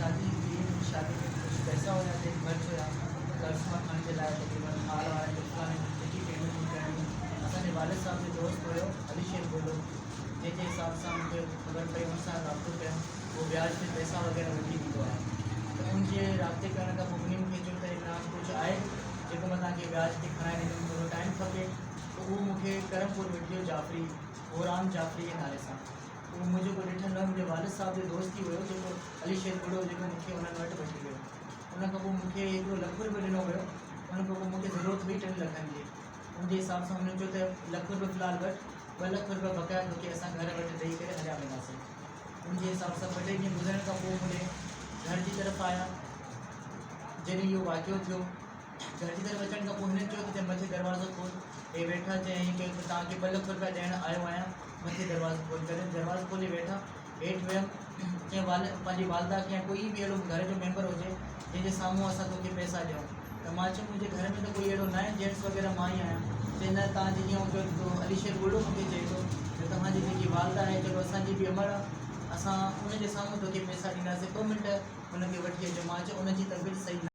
شادي هئي، منهنجي شادي ۾ ڪجهه پئسا هيا جيڪي خرچ هيا قرض مان کڻڻ جي لاء تقريبن مال وارن کي فلاڻي جيڪي پيمينٽون ڪرڻيون. اسان جي والد صاحب جو دوست هيو علي شير گولو، جنهن جي حساب سان مون کي خبر پئي، ان سان رابطو ڪيم. هو وياج تي پئسا وغيره وٺي ڏيندو آهي ته ان جي رابطي ڪرڻ کان پوء انهي مون کي چيو ته عمران ڪجهه آهي جيڪو مان توهان کي وياج تي کڻائي ڏيندم، ٿورو ٽائيم کپي. ته اهو مون کي ڪرمپور وٺي ويو جعفري گورام جعفري جي نالي سان. اهو منهنجو ڪو ڏٺل نه هو، منهنجي والد صاحب جو دوست ئي هيو جيڪو علي شير ٻڍو جيڪو مون کي انهن وٽ وٺي ويو. ان کان پوء مون کي هڪڙو لک روپيو ڏنو ويو. ان کان پوء مون کي ضرورت هئي 3 لکن جي. ان جي حساب سان هنن چيو ته لک روپيو في الحال وٺ، 2 لک روپيا بقايا توکي اسان گهر وٽ ڏئي ڪري هليا وينداسين. ان جي حساب سان ٻه ٽي ڏينهن گذرڻ کان پوء منهنجي گهر جي طرف آيا. جڏهن اهو واقعو ٿيو. گهر جي طرف اچڻ کان پوء هنن چيو ته مٿي دروازو کول. هي ويٺا، چيائين ته توهان کي 2 لک روپيا ڏيڻ آيو آهيان، مٿي دروازو کول. جڏهن دروازو کولي ويٺا، هيٺ ويم، چيائين والد پنهنجي والده کي يا ڪوئي به اهڙو گهر جو ميمبر هجي جنهن جي سامهون اسان توکي پئسا ڏيون. ته مان چيم منهنجي گهر ۾ ته ڪوئي اهڙو ناهي، جينٽس وغيره مان ئي آهيان. چيائين نه توهان جي هيئن هجو ته علي شير ٻڍو مون کي چئي ٿو ته توهان جي جيڪي والده آهي چلو اسان جي به امڙ آهي، اسان ان جي سامهون توکي پئسا ڏينداسين، 2 منٽ هن کي وٺي اچو. مان چيو ان جي طبيعت صحيح ناهي.